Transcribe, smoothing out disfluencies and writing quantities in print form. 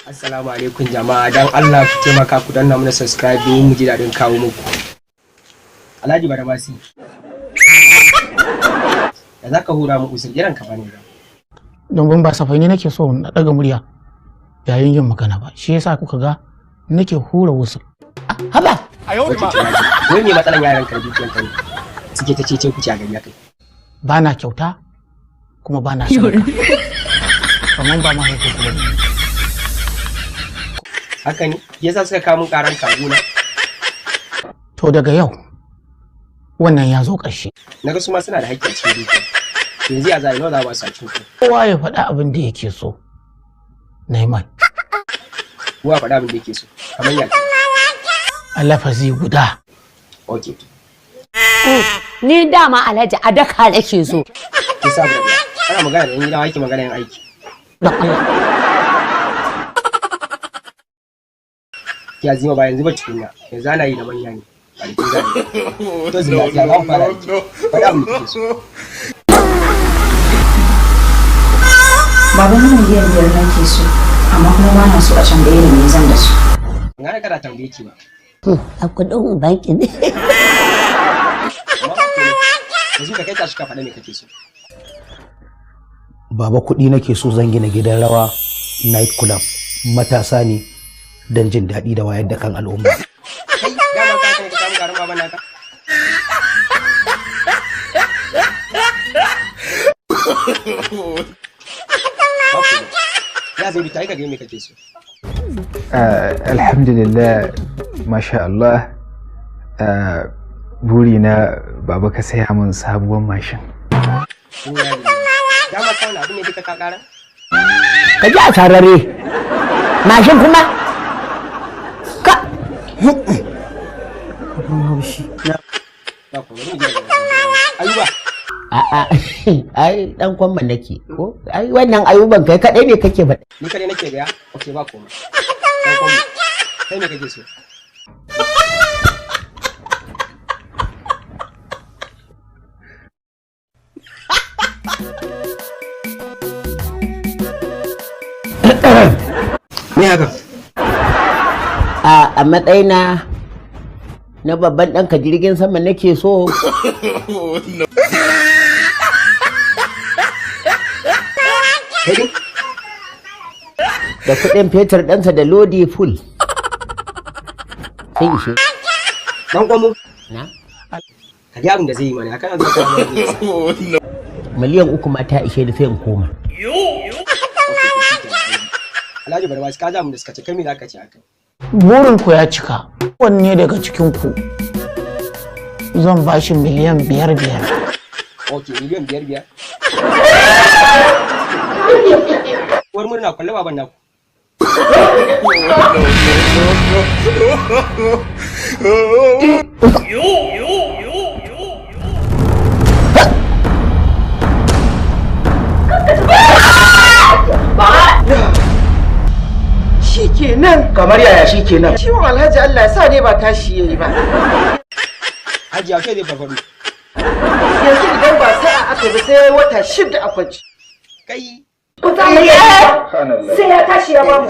Assalamu alaikum jama'a, dan Allah ku taimaka ku danna mana subscribe domin mu ji daɗin kawo muku. Alhaji Badamasi. Da za ka hura mu usul irin ka bane ba. Domin ba safai ne nake so na ɗaga murya yayin yin magana ba, shi yasa kuka ga nake hura wusul. Haba. Wai me matsalan yaran ka da dukiyan ka ne? Suke ta cece ku ci a gari kai. Ba na kyauta kuma ba na sadaka, kamar ba mahaifin ku bane. Haka ne? Yasa suka kawo mun karan kaguna. To, daga yau wannan ya zo ƙarshe. Na ga su ma suna da haƙƙi a cikin dukiya. Yanzu ya za a yi, nawa za a ba su a cikin ku? Kowa ya faɗa abin da yake so, Naiman. Kowa faɗa abin da yake so. Kamar ya? A lafazi guda. Okay. Ni dama Alhaji a daka nake so. Ki sa da ana magana da yan gida, ake magana yan aiki. Don Allah. Ki azima, ba yanzu ba tukunna. Yanzu ana yi da manya ne. Ba da kin gane. To zina ya zan fara aiki. Faɗa abin da kike so. Baba, 5 miliyan nake so, amma kuma ba na so a tambaye ni me zan da su. Ban gane kana tambaye ki ba. A kudin ubanki ne. Amma ba komai. Yanzu ka kai tashi ka faɗa me kake so. Baba, kuɗi nake so, zan gina gidan rawa, night club, matasa ne don jin daɗi da wayar da kan al'umma. Kai, dama ka kan ka samu garin baban naka. Ba komai. Ya zai bi ta yi ka ga me kake so. Alhamdulillah, masha Allah. Burina baba, ka saya min sabuwar mashin. Inna lillahi. Dama ka wani abu ne duka ka ƙara? Ka ji a sarare. Mashin kuma? Ka. Ba komai, mu je da Ayuba. A'a, ai dan kwamman nake ko? Ai wannan ayuban kai kadai ne kake faɗa. Ni kadai nake gaya? Okay, ba komai. Dan kwamma. Kai me kake so? Me haka? A matsayina na babban ɗanka, jirgin sama nake so. Kai din? Da kuɗin fetur ɗansa da lodi full. Sai ishe. Dan kwamo. Na? Ka ga abin da zai yi mana, kana zuwa kana mana. 3 miliyan ma ta ishe da sai in koma. Okay, to shikenan. Alhaji Barbaci, ka ji abin da suka ce, kai me za ka ce akai? Burin ku ya cika. Wanne daga cikin ku zan ba shi 5 miliyan. Okay, 5 miliyan. Uwar murna kwallo baban naku. Shikenan. Kamar yaya shikenan? Ciwon Alhaji Allah ya sa ne ba tashi yayi ba. Hajiya, kai zai farfaɗo. Yanzu idan ba sa'a aka bi sai wata 6 a kwance. Kai. Sai ya tashi ya bamu.